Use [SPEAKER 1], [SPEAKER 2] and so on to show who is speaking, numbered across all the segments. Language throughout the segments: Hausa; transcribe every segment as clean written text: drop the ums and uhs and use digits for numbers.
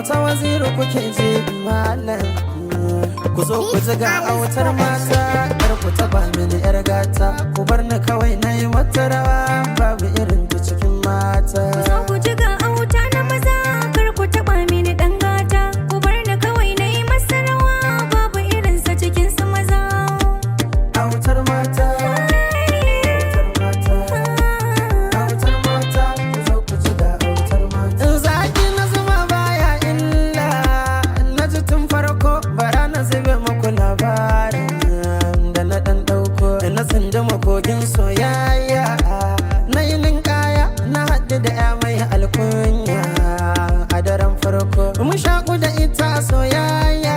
[SPEAKER 1] Auta Waziri kuke ji malam. Ku zo ku ji ga autar mata. Kar ku taba mini yar gata. Ku bar ni kawai na yi mata rawa. Babu irin ta cikin mata.
[SPEAKER 2] Ku zo ku ji ga auta na maza, kar ku taɓa mini ɗan gata. Ku bar ni kawai na yi masa rawa, babu irinsa cikin su maza.
[SPEAKER 1] Autar mata. Autar mata. Autar mata. Ku zo ku ji ga autar mata. Zaki na zuma baya illa. Na ji tun farko bara na zube muku labarin da na ɗan ɗauko. Na tsinduma kogin soyayya. Na yi ninkaya, na haɗu da ya mai alkunya a daren farko. Mun shaƙu da ita soyayya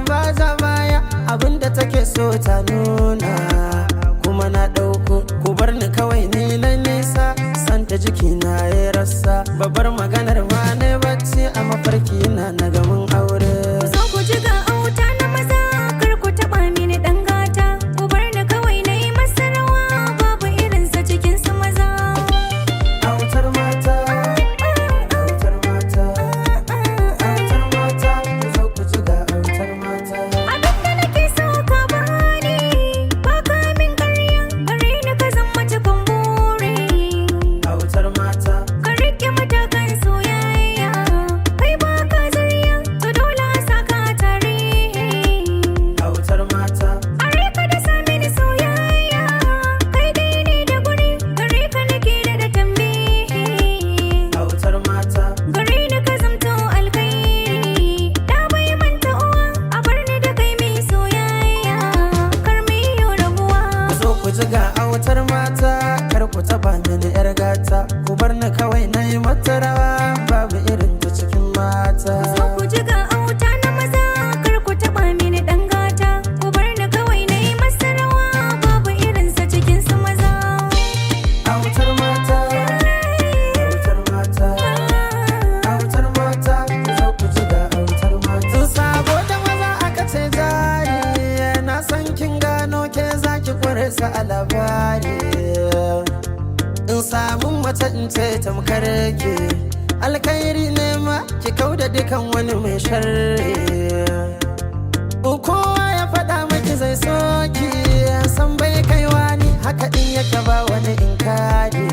[SPEAKER 1] ba za baya, abinda take so ta nuna kuma na ɗauko. Ku bar ni kawai ni na nisa, santa jiki na ya rasa. Babbar maganar ma ne bacci, a mafarki na na gamin aure.
[SPEAKER 2] Ku zo ku ji ga auta na maza, kar ku taɓa mini ɗan gata. Ku bar ni kawai na yi masa rawa, babu irinsa cikin su maza.
[SPEAKER 1] Autar mata, autar mata, autar mata, ku zo ku ji ga autar mata.
[SPEAKER 2] Abin da nake so ka bani, ba ka min ƙarya, gare ni ka zama cikon buri.
[SPEAKER 1] Autar mata.
[SPEAKER 2] Ka riƙe matakan soyayya, kai ba ka zarya, to dole a saka a tarihi.
[SPEAKER 1] Autar mata.
[SPEAKER 2] Are ka da mini soyayya, kai dai ne da guri, gare ka nake da tambihi.
[SPEAKER 1] Autar mata.
[SPEAKER 2] Gare ni ka zamto alkhairi, da bai manta uwa, a bar ni da kai mai soyayya, kar mu yi rabuwa.
[SPEAKER 1] Ku zo ku ji ga autar mata, kar ku taba mini yar gata. Ku bar ni kawai na yi mata rawa, babu irin ta cikin mata.
[SPEAKER 2] Ku zo ku ji ga auta na maza, kar ku taɓa mini ɗan gata. Ku bar ni kawai na yi masa rawa, babu irinsa cikin su maza.
[SPEAKER 1] Autar mata, autar mata, autar mata, ku zo ku ji ga autar mata. Sabo da maza aka ce jari, na san kin gano ke zaki kware sa a labari. In samun mace in ce tamkar ke, alkhairi ne ma ki kauda dukan wani mai sharri. Kowa ya faɗa maki zai soki, san bai kaiwa ni haka din yake, ba wani inkari.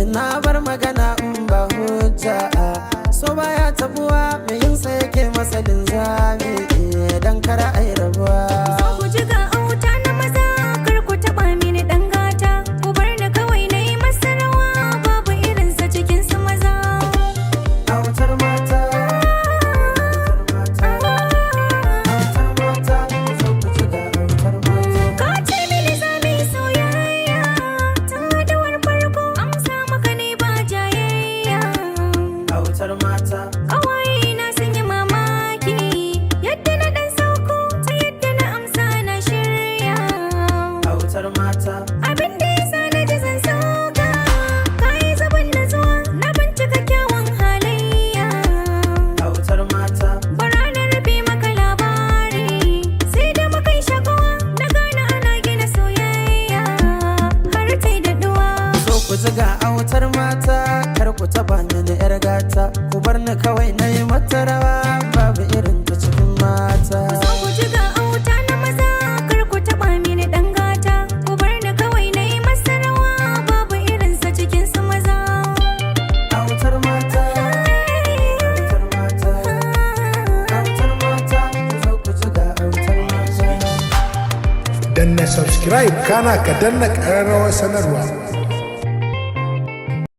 [SPEAKER 1] Ina bar magana in ba hujja, so baya tabuwa, mai yinsa yake masa linzami dan kara ai rabuwa.
[SPEAKER 2] Zo ku ji ga auta na maza, kar ku taɓa mini ɗan gata. Ku bar ni kawai na yi masa rawa, babu irinsa cikin su maza.
[SPEAKER 1] Autar mata, autar mata, autar mata, ku zo ku ji ga autar mata.
[SPEAKER 2] Ka ce mini za mu yi soyayya, tun haduwar farko, amsa maka ne ba jayayya.
[SPEAKER 1] Autar mata.
[SPEAKER 2] Ƙawaye na sun yi mamaki yadda na ɗan sauko, ta yadda na amsa na shirya.
[SPEAKER 1] Autar mata.
[SPEAKER 2] Abin da ya sa na ji zan sauka, ka yi zaban natsuwa, na bincika kyawun halayya.
[SPEAKER 1] Autar mata.
[SPEAKER 2] Bara na rufe maka labari, sai da muka yi shakuwa, na gane ana gina soyayya har ta yi daɗuwa.
[SPEAKER 1] Zo ku ji ga autar mata, kar ku taba mini yar gata. Ku bar ni kawai na yi mata rawa, babu irin ta cikin mata.
[SPEAKER 2] Ku zo ku ji ga auta na maza, kar ku taɓa mini ɗan gata. Ku bar ni kawai na yi masa rawa, babu irinsa cikin su maza.
[SPEAKER 1] Autar mata, autar mata, autar mata, ku zo ku ji ga autar mata.
[SPEAKER 3] Danna subscribe, kana ka danna ƙararrawar sanarwa.